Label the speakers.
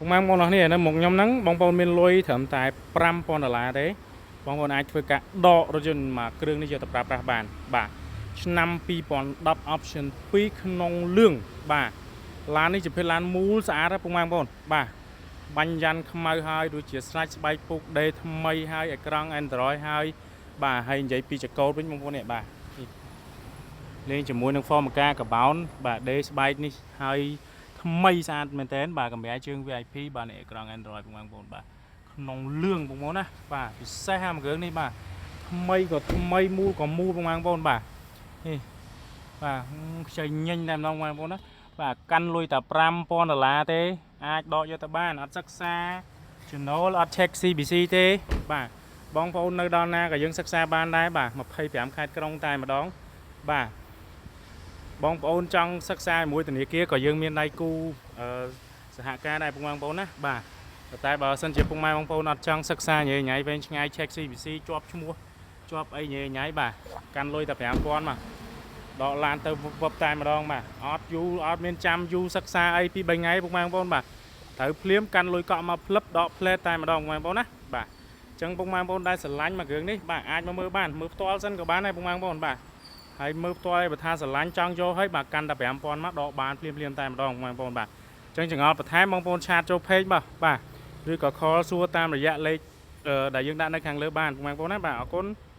Speaker 1: ពុកម៉ែបងប្អូនអរគ្នានៅមុខខ្ញុំហ្នឹងបងប្អូនមានលុយត្រឹមតែ5000ដុល្លារទេបងប្អូនអាចធ្វើការដករថយន្តមួយគ្រឿងនេះយកទៅប្រើប្រាស់បានបាទឆ្នាំ2010 option 2ក្នុងលឿងបាទឡាននេះជាភេទឡានមូលស្អាតណាស់ពុកម៉ែបងប្អូនបាទបាញ់យ៉ាន់ខ្មៅហើយដូចជាស្រេចស្បែកពុកដេថ្មីហើយអេក្រង់ Android ហើយបាទហើយនិយាយពីចកោតវិញបងប្អូននេះបាទនេះលេងជាមួយនឹង Formica កាបោនបាទដេស្បែកនេះហើយ ថ្មីស្អាតមែនតើបាទកម្រាលជើង VIP បាទនេះអេក្រង់ Android បងប្អូនបាទក្នុងលឿងបងប្អូនណាបាទពិសេសហាមួយគ្រឿងនេះបាទថ្មីក៏ថ្មីមូលក៏មូលបងប្អូនបាទនេះបាទខ្ចីញញតែម្ដងបងប្អូនណាបាទកាន់លុយតែ5000ដុល្លារទេអាចដកយកទៅបានអត់សិក្សាចំណូលអត់ check CBC ទេបាទបងប្អូននៅដល់ណាក៏យើងសិក្សាបានដែរបាទ25ខេត្តក្រុងតែម្ដងបាទ បងប្អូនចង់សិក្សាជាមួយធនាគារក៏យើងមានដៃគូអឺសហការដែរពុកម៉ែបងប្អូនណាបាទប៉ុន្តែបើសិនជាពុកម៉ែបងប្អូនអត់ចង់សិក្សាញ៉ៃញ៉ៃវែងឆ្ងាយ check CBC ជាប់ឈ្មោះជាប់អីញ៉ៃញ៉ៃបាទកាន់លុយតែ5000មកដកឡានទៅវឹបតែម្ដងបាទអត់យូរអត់មានចាំយូរសិក្សាអីពី3ថ្ងៃពុកម៉ែបងប្អូនបាទត្រូវភ្លាមកាន់លុយកក់មកផ្លឹបដកផ្លែតែម្ដងពុកម៉ែបងប្អូនណាបាទអញ្ចឹងពុកម៉ែបងប្អូនដែលស្រឡាញ់មកគ្រឿងនេះបាទអាចមកមើលបានមើលផ្ទាល់សិនក៏បានដែរពុកម៉ែបងប្អូនបាទ ហើយមើលផ្ទាល់ឲ្យបើថាស្រឡាញ់ចង់យកហើយបាទកាន់តែ5000មកដកបានភ្លាមភ្លាមតែម្ដងបងប្អូនបាទអញ្ចឹងចង្អុលបន្ថែមបងប្អូន chat ចូល page បាទបាទឬក៏ call សួរតាមរយៈលេខដែលយើងដាក់នៅខាងលើបានបងប្អូនណាបាទអរគុណ។